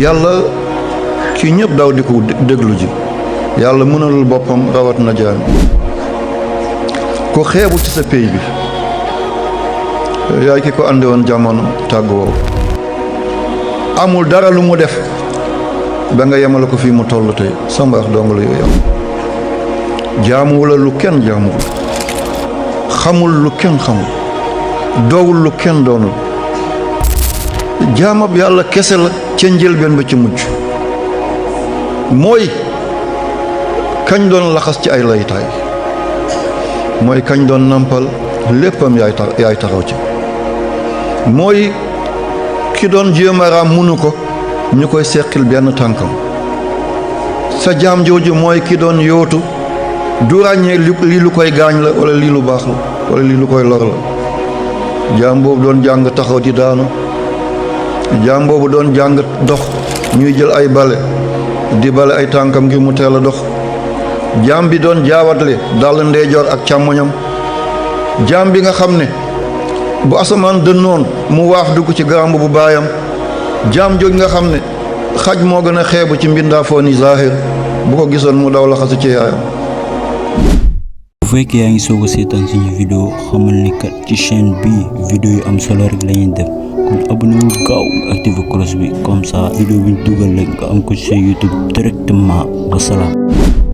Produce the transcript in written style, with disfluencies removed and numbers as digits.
yàlla ki ñëpp daw di ko déglu ji yàlla mënalul boppam rawat na jaam ko xeebu ci sa pey bi yaay ki ko andi woon jamono tàgguwoo amul dara lu mu def ba nga yemale ko fii mu toll tey sa mbaax dong la yooyu jaamuwula lu kenn jaamuwul xamul lu kenn xamul doowul lu kenn doonul jaamab yàlla kese la ca njëlbeen ba ci mujj mooy kañ doon laxas ci ay laytaay mooy kañ doon nampal léppam yaay taxaw ci mooy ki doon jéem a raam munu ko ñu koy seqil benn tànkam sa jaam jooju mooy ki doon yootu du ràññee lii lu koy gaañ la wala lii lu baax la wala lii lu koy lor la jaam boobu doon jàng taxaw di daanu jaam boobu doon jàng dox ñuy jël ay bale di bale ay tànkam ngir mu teel a dox jaam bi doon jaawatle dal ndeyjoor ak càmmoñam jaam bi nga xam ne bu asamaan dënnoon mu waaf dugg ci garamb bu baayam jaam jooj nga xam ne xaj moo gën a xeebu ci mbindaafoo ni zahir bu ko gisoon mu daw laxasu ci yaayam. bu fekkee yaa ngi soog a seetaan suñu vidéo xamal ni kat ci chaîne bi vidéo yu am solo rek lañuy def kon abonné wu gaaw nga activé cloche bi comme ça vidéo bi ñu dugal rek nga am ko ci YouTube directement wasalaam.